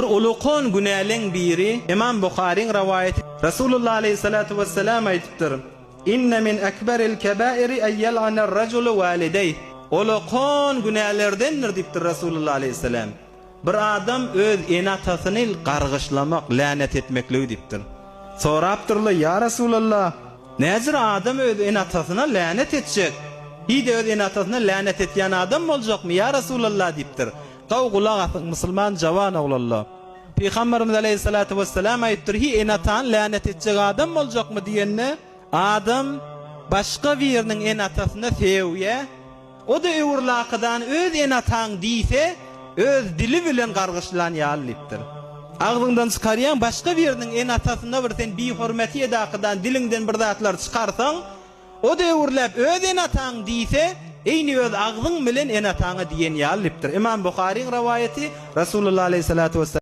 Bir ulukan günäleň biri, Ymam Buharyň rowaýaty, Resulullah aleýhissalatu wessalam aýdypdyr, Inne min ekberil kebairi en ýel'aner rejulu walideýh. Ulukan günälerdendir diýipdir Resulullah aleýhissalam. Bir adam öz ene-atasyny gargyşlamak, länet etmekligi diýipdir. Sorapdyrlar, Ýa Resulallah, näjür adam öz ene-atasyna länet etjek? Hiý-de öz ene-atasyna länet etýän adam boljakmy, ýa Resulallah diýipdir. Gowy gulak asyň, musulman jawan oglanlar. Pygamberimiz aleýhissalatu wessalam aýdypdyr, Hiý ene-atany länet etjek adam boljakmy diýende, adam başga biriniň ene-atasyna sögýär, o-da öwrülakydan öz ene-ataň diýse, öz dili bilen gargyşlan ýaly diýipdir. Agzyňdan çykarýaň, başga biriniň ene-atasyna bir sen bihormeti edakydan diliňden bir zatlar çykarsaň, O-da öwürläp öz ene-ataň diýse, eýni öz agzyň bilen ene-ataňa diýen ýaly diýipdir. Ymam Buharyň rowaýaty, Rasulullah aleýhissalatu wessalam.